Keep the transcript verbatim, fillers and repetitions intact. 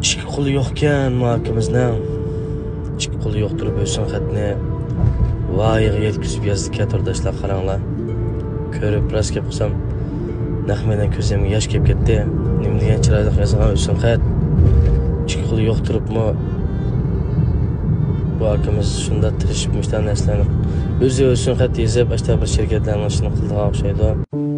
ئىككى قولى يوقكەن ما ئاكىمىزنىڭ. ئىككى قولى يوق تۇرۇپ ھۆسن خەتنى ۋايىغا يەتكۈزۈپ يازدىكەن، تورداشلار، قاراڭلار. كۆرۈپ، راست گەپ قىلسام، نەق مەيدان كۆزۈمگە ياش كېلىپ كەتتى. نېمە دېگەن چىرايلىق يازغان ھۆسن خەت. ئىككى قولى يوق تۇرۇپمۇ بۇ ئاكىمىز شۇنداق تىرىشىپ مۇشۇنداق نەرسىلەرنى ئۆزى ھۆسن خەت يېزىپ، ئاشتا بىر شىركەتلەرنىڭ ئىشىنى قىلىدىغان ئوخشايدۇ.